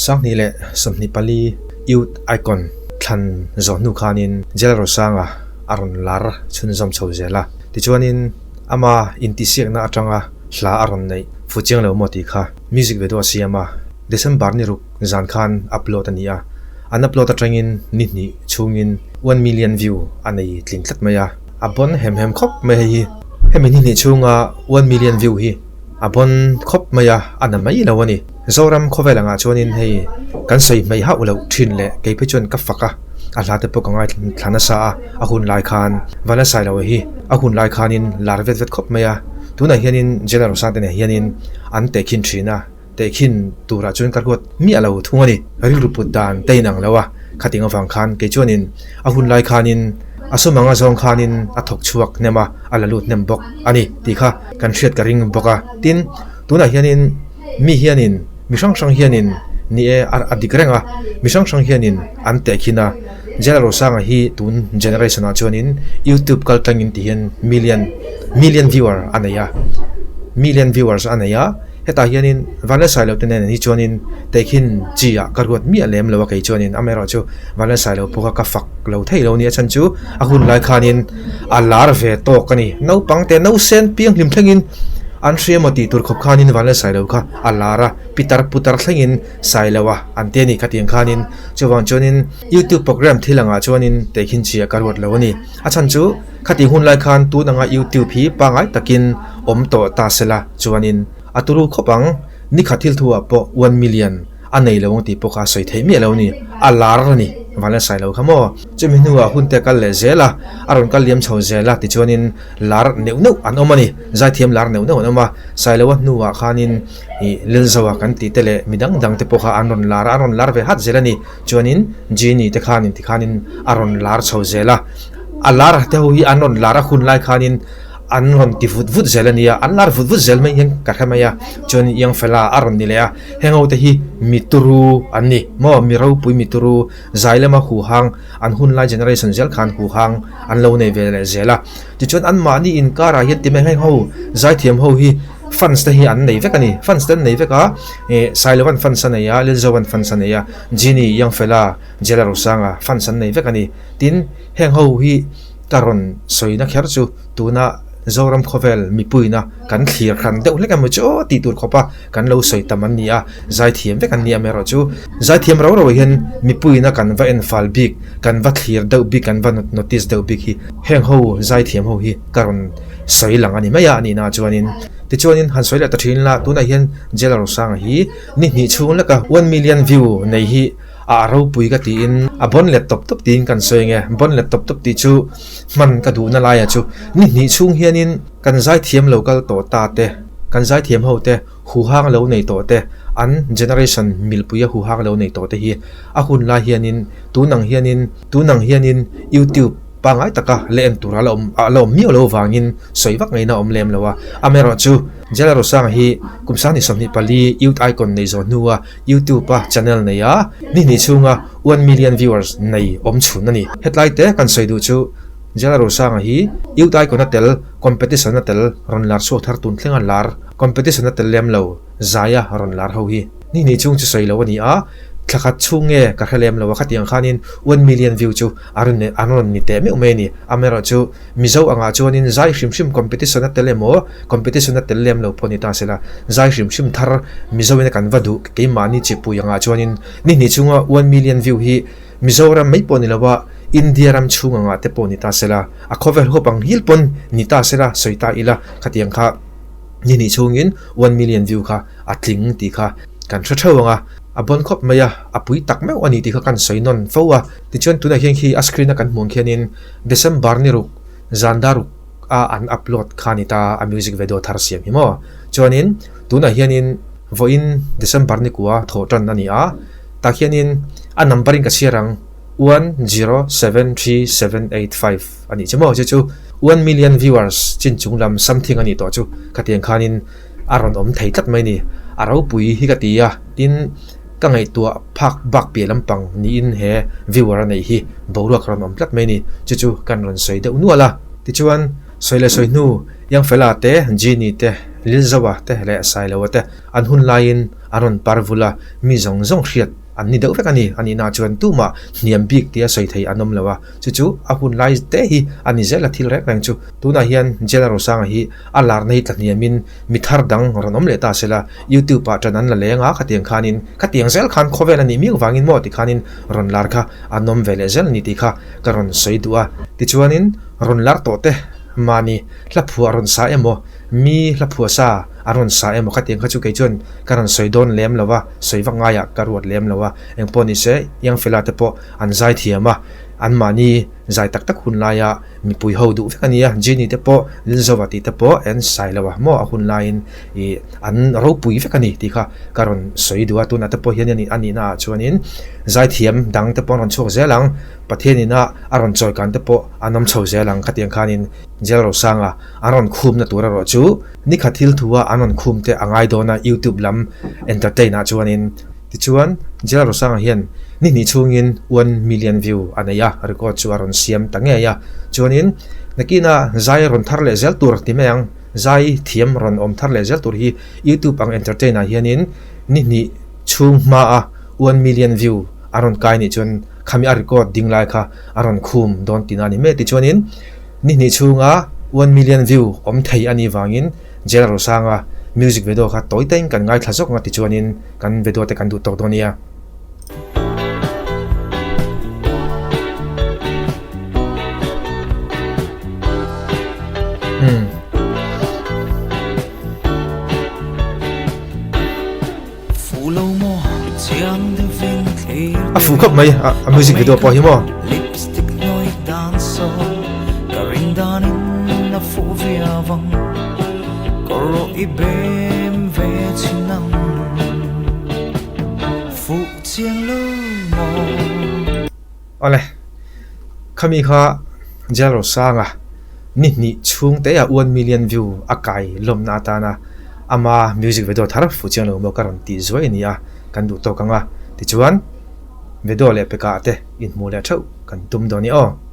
2024 Youth Icon thlan zawh hnu khanin Jel Rosanga a rawn lar chhunzawm chho zel a. Tichuanin ama intihsiakna atanga hla a rawn neih fu chiang lo maw tih kha music video a siam a, December ni ruk zan khan upload a ni a. An upload atangin ni hnih chhungin one million view a nei tling tlat mai a, a bon hem hem khawp mai hei hi. Hemi ni hnih chhunga one million view hi a bon khawp mai a, a na mai lo a ni. Zoram khawvel angah chuanin hei kan sawi hmei hauh loh thin leh kei phei chuan ka fak a, a hla te pawh ka ngaithla nasa a, a hun lai khan Vanlalsailoa hi a hun lai khanin lar vet vet khawp mai a, tunah hianin General Rosante nen hianin an tehkhin thin a. Tehkhin turah chuan ka ruat miah lo thung a ni. Rilru put dan te inang lo a, khating avang khan kei chuanin a hun lai khanin a sum anga zawng khanin a thawk chhuak hnem a, a la lut hnem bawk a ni tih kha kan hriat ka ring bawk a. Tin, tunah hianin mi hianin, mi hrang hrang hianin ni e a dik reng a, mi hrang hrang hianin an tehkhin a, Jela Rosanga hi tun generation ah chuanin YouTube kal tlangin ti hian million, million viewer a nei a, million viewers a nei a. Hetah hianin Vanlalsailo te nen hi chuanin tehkhin chi ah ka ruat miah lem lo a kei chuanin amaherawhchu Vanlalsailo pawh kha ka fak lo thei lo nia chhan chu a hun lai khanin a lar ve tawk a ni. Naupang te nausen piang hlim thlengin an hria maw tih tur khawp khanin Vanlalsailo kha a lar a, pitar putar thlengin Sailo a an ti a ni khatiang khanin chuvang chuanin YouTube program thil angah chuanin tehkhin chi ah ka ruat lo a ni. A chhan chu Khati hun lai khan tun anga YouTube hi pangai takin awm tawh ta sela chuanin a turu khawp ang, nikhat thil thu ah pawh one million a nei lo ang tih pawh kha a sawi theih miah lo ni, a lar a ni, van la sai lo kha maw. Chumi hnuah hun te a kal leh zel a, a rawn kal liam chho zel a tichuanin lar neuh neuh an awm a ni, zaithiam lar neuh neuh an awm a, Sailoa hnuah khanin ih Lilzoa kan tih te leh midang dang te pawh kha an rawn lar a, an rawn lar ve hat zel a ni. Chuanin Genie te khanin tikhanin a rawn lar chho zel a, a lar te ho hi an rawn lar a hun lai khanin an rawn ti vut vut zel a nia, an lar vut vut zel mai hian ka hre mai a, chuan Iangfela a rawn ni leh a, heng ho te hi mi turu an ni maw, mi ropui mi turu zai lama huhang an hun lai generation zel khan huhang an lo nei ve leh zel a, tichuan anmahni inkarah hian ti mai heng ho zaithiam ho hi fans te hi an nei vek a ni, fans te an nei vek a, ih Sailovan fans a nei a, Lilzovan fans a nei a. Genie, Youngfella, Jela Rosanga fans an nei vek a ni. Tin, heng ho hi ka rawn sawina kher chu tuna Zoram khawvel mipuina kan thlir hran deuh hlek emaw chu aw tih tur khawpa kan lo sawi tam an ni a, zaithiam vek an ni amaherawh chu zaithiam rau rau hian mipuina kan va enfal bik, kan va thlir deuh bik, kan va notice deuh bik hi heng ho zaithiam ho hi ka rawn sawi lang a ni mai a, a nihna chuanin. Tichuanin han sawi leh ta thin la, tunah hian Jela Rosanga hi Ni hnih chhung leka one million view nei hi a ropui ka tiin a bon let tawp tawp tiin kan sawi nge, bon let tawp tawp tih chu hman ka duhna laia chu ni hnih chhung hianin kan zaithiam lo kal tawh ta te, kan zaithiam ho te huhang lo nei tawh te, an generation milpuia huhang lo nei tawh te hi a hun lai hianin tun ang hianin tun ang hianin YouTube pangai taka la en tur a la awm a la awm miau lo vangin sawi vak ngaihna a awm lem lo a, amaherawhchu Jela Rosanga hi kum 2024 Youth Icon nei zawh hnua YouTube a channel nei a, ni hnih chhunga one million viewers nei awm chhun a ni. Hetlai te kan sawi duh chu Jela Rosanga hi Youth Icon a tel, competition a tel, rawn lar chhuak thar tun thlenga lar, competition a tel lem lo, zaia rawn lar ho hi ni hnih chhung chu sawi lo a ni a, thla khat chhung nge ka hre lem lo a, khatiang khanin one million view chu a rawn an rawn ni teh meuh mai a ni. Amaherawhchu Mizo angah chuanin zai hrim hrim competition a tel emaw competition a tel lem lo pawh ni ta sela, zai hrim hrim thar Mizo in a kan va duh keimahni chipui angah chuanin ni hnih chunga one million view hi Mizoram mai pawh ni lo a India ram chhung angah te pawh ni ta sela, a khawvel huap ang hil pawn ni ta sela sawi ta ila khatiang kha ni hnih chhungin one million view kha a tling tih kha kan hre theuh ang a, a bawn khawp mai a, a pui tak meuh a ni tih kha kan sawi nawn fo a. Tichuan tunah hian khi a screen a kan hmuh ang khianin December ni ruk zan daruk a an upload kha ni ta a music video thar siam hi maw. Chuanin tunah hianin vawiin December ni kua thawh tan a ni a, tah khianin a number in ka chhiar ang 1073785 a nih chu maw chu chu 1 million viewers chin chung lam something a nih tawh chu khatiang khanin a rawn awm thei tlat mai a ni. A ropui hi ka ti a, tin ka ngaihtuah phak bak piah lampang niin he viewer a neih hi boruak rawn awm tlat mai a ni. Chu chu kan rawn sawi deuh nual a. Tichuan, sawi leh sawi hnu, Youngfella te, Genie te, Lilzoa te leh Sailoa te an hun laiin. an rawn par vul a, mi zawng zawng hriat an ni deuh vek a ni. A nihna chuan tumah hniam bik tia sawi thei an awm lo a, chu chu a hun lai te hi a ni zel a thil reng reng chu. Tunah hian Jela Rosanga hi a larna hi tla hniamin mi thar dang rawn awm leh ta se la, YouTube ah ṭan an la leng a, khatiang khanin khatiang zel khan khawvel a nih miau vangin maw tikhanin rawn lar kha an awm ve leh zel a ni tih kha ka rawn sawi duh a. Tichuanin rawn lar tawh te mahni hla phuah rawn sa emaw, mi hla phuah sa an rawn sa emaw khatiang kha chu kei chuan ka rawn sawi dawn lem lo a, sawi vak ngaiah ka ruat lem lo a, engpawh ni se Iangfela te pawh an zai thiam a, anmahni zai tak tak hun laia mipui ho duh vek a nia, Genie te pawh Lilzova tih te pawh en sai lo a maw a hun laiin ih an ropui vek a ni tih kha ka rawn sawi duh a, tunah te pawh hian a nihna ah chuanin zaithiam dang te pawh an rawn chhuak zel ang, Pathian ina a rawn chawi kan te pawh an awm chho zel ang khatiang khanin Jail Rosanga an rawn khumna tur erawh chu nikhat thil thu a an rawn khum te a ngai dawn a YouTube lam entertain ah chuanin. Tichuan, Jail Rosanga hian ni hnih chhungin one million view a nei a, record chu a rawn siam ta ngei a. Chuanin, nakina zai rawn thar leh zel tur ti mai ang, zai thiam rawn awm thar leh zel tur hi YouTube ang entertain ah hianin ni hnih chhung hmaa one million view a rawn kai nih chuan khami a record ding lai kha a rawn khum dawn tihna a ni mai. Tichuanin, ni hnih chhunga one million view awm thei a nih vangin Jail Rosanga music video kha tawi taiin kan ngaithla zawk ang a tichuanin kan video te kan duh tawk dawn nia. Umm. A fuh khawp mai a music video pawh hi maw. Awle, khami kha Jail Rosanga ni hnih chhung te ah one million view a kai lawmna atana ama music video thar fuh chiang lo maw ka rawn tih zuai a ni a, kan duh tawk ang a, tichuan video leh pekah te inhmuh leh theuh kan tum dawn i aw.